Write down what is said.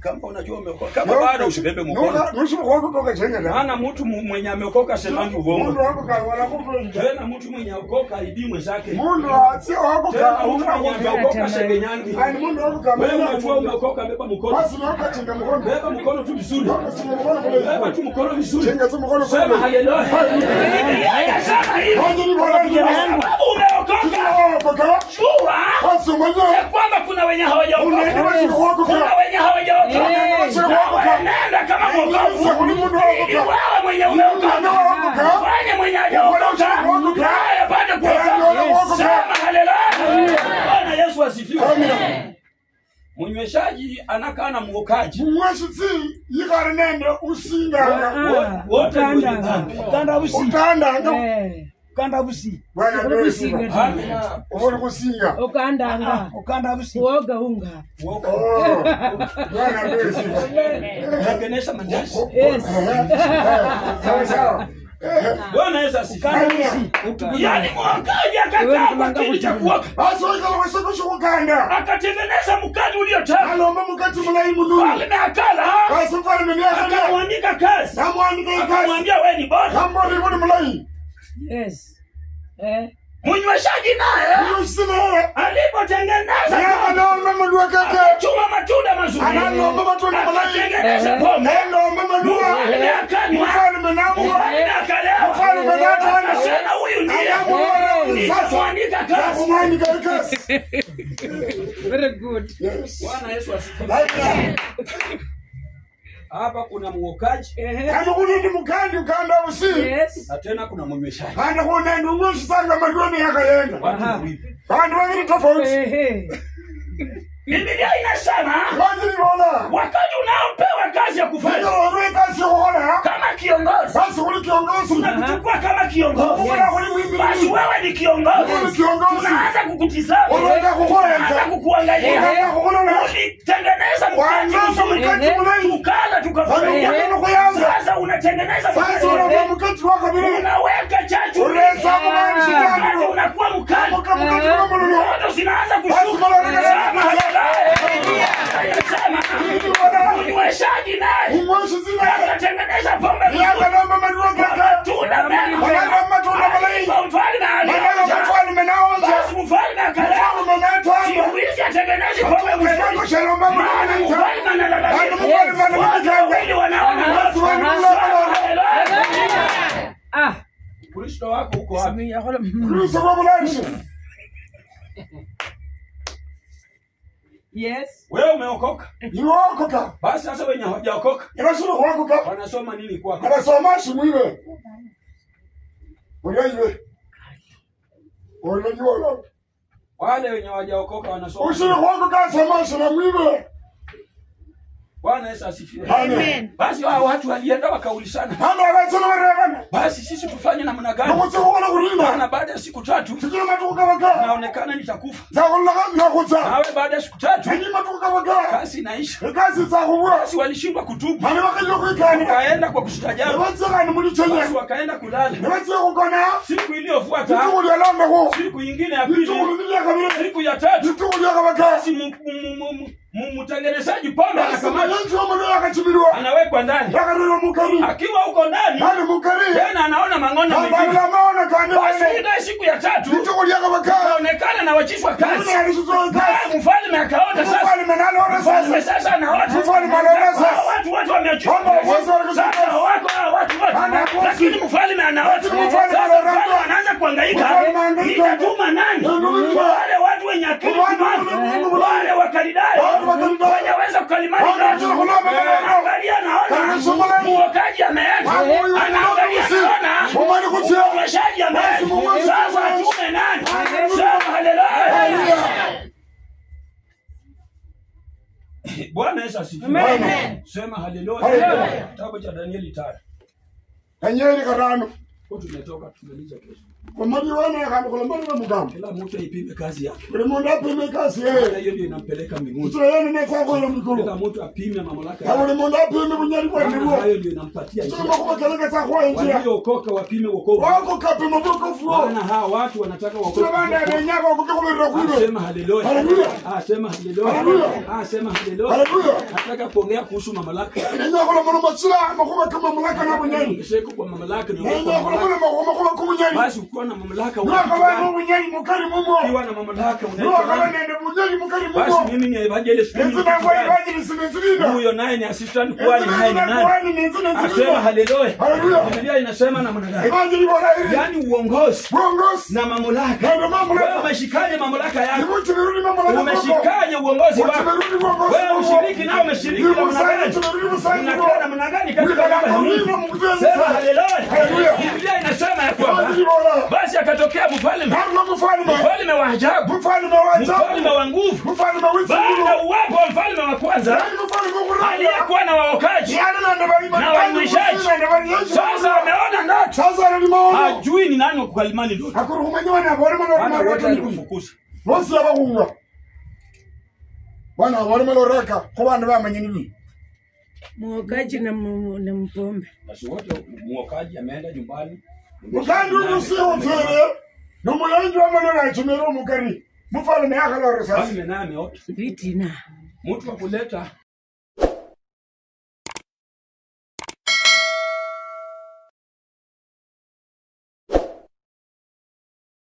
Kama unajua umeokoka, kama bado usibebe mkono. Maana mtu mwenye ameokoka semangi uongo. Tena mtu mwenye aokoka aibii mwenzake. Tena mtu mwenye ameokoka segenyangi. Wewe unajua umeokoka, beba mkono. Beba mkono tu vizuri. Beba tu mkono vizuri. Sema haleluya. Biblia inasema hivi. Umeokoka. Jua ya kwamba kuna wenye hawajaokoka. Kuna wenye hawajaokoka. Nenda kama mwokovu. Ili wewe mwenye umeokoka fanye mwenye hajaokoka naye apate kuokoka. Sema haleluya. Bwana Yesu asifiwe. Mnyweshaji anakaa na mwokaji. Wote ni wenye dhambi. Ukanda busi. Ukanda. Ukanda busi. Uoga unga. Tengeneza mandazi. Yes. Sawa. Bwana Yesu asifiwe. Yaani mwokaji akakaa kwa kiti cha kuoka. Akatengeneza mkate uliotamu. Mfalme akala. Akamwandika kazi. Akamwambia wewe ni bora. Yes. Mnyweshaji naye alipotengeneza akachuma matunda mazuri, akatengeneza pombe, mfalme akanywa, mfalme akalewa, akasema huyu ndiye nitamwandika kazi. Very good. Bwana Yesu asifiwe. Hapa kuna mwokaji. Yes. Na tena kuna mnyweshaji. Watu wawili tofauti. Biblia inasema wakati unaopewa kazi ya kufanya kama kiongozi, tunakuchukua kama kiongozi. Basi wewe ni kiongozi. Tunaanza kukutizama, tunaanza kukuangalia. Ulitengeneza mkate mzuri, tukala tukafurahia. Sasa unatengeneza mkate, unaweka chachu, mkate unakuwa mkali, moto zinaanza kushuka. Inasema mnyweshaji naye akatengeneza pombe matunda mema, mfalme alionja. Basi mfalme akalewa. Siku hizi atengenezi pombe mzuri, maana mfalme analalamika. Watu wawili wanaona. Kristo wako uko wapi? Yes. Wewe umeokoka. Basi sasa wenye hawajaokoka wanasoma nini kwako? Wale wenye hawajaokoka wanasoma. Bwana Yesu asifiwe. Amen. Basi hao watu walienda wakaulizana. Basi sisi tufanye namna gani? Maana baada ya siku tatu naonekana nitakufa. Nawe baada ya siku tatu kazi inaisha. Basi walishindwa kutubu. Wakaenda kwa kustajabu. Basi wakaenda kulala. Siku iliyofuata, siku nyingine ya pili, siku ya tatu, basi mtengenezaji pombe anakamatwa, anawekwa ndani. Akiwa huko ndani tena anaona mang'ono mengine. Basi ile siku ya tatu akaonekana na wachishwa kazi. Mfalme akaona sasa. Mfalme sasa anaona. Watu wote wameachishwa. Sasa wako watu wote. Lakini mfalme anaona. Sasa mfalme anaanza kuhangaika. Nitatuma nani? Wale watu wenye akili timamu, wale wa Kaldayo wanaweza kukalimani. Angalia, naona mwokaji ameenda. Anaangalia, naona mnyweshaji ameenda. Sasa atume nani? Sema haleluya. Bwana Yesu asifiwe. Sema haleluya. Kitabu cha Danieli 5. Danieli 5. Huko tumetoka tumaliza kesho. Kila mtu aipime kazi yake. Hiyo ndio inampeleka mbinguni. Kila mtu apime mamlaka yake. Hayo ndio inampatia njia. Waliookoka wapime wokovu. Maana hawa watu wanataka wokovu. Sema haleluya. Sema haleluya. Sema haleluya. Nataka kuongea kuhusu mamlaka. Seko kwa mamlaka ni basi ukiwa na mamlaka ukiwa na mamlaka unaitwa. Basi mimi ni evangelist. Huyo naye ni assistant kuhani, naye ni nani? Asema haleluya. Biblia inasema namna gani? Yaani uongozi na mamlaka. Wewe umeshikaje mamlaka yako? Umeshikaje uongozi wako? Wewe ushiriki nao umeshiriki namna gani? Unakaa namna gani katika nyumba? Sema haleluya. Biblia inasema ya kwamba basi akatokea mfalme. Mfalme wa ajabu. Mfalme wa nguvu. Baada uwepo wa mfalme wa kwanza aliyekuwa na waokaji na waonyeshaji. Sasa ameona ndoto. Hajui ni nani wa kukalimani ndoto. Bwana wote alikufukuza. Bwana walimaloreka kwa bandu bamanyini. Muokaji na mpombe. Basi wote muokaji ameenda nyumbani. Mukandu usiyotere nomuyenji wamalora chimero mukari. Mfalme akhalora sasa. Mfalme naye ameota. Vitina. Mtu wa kuleta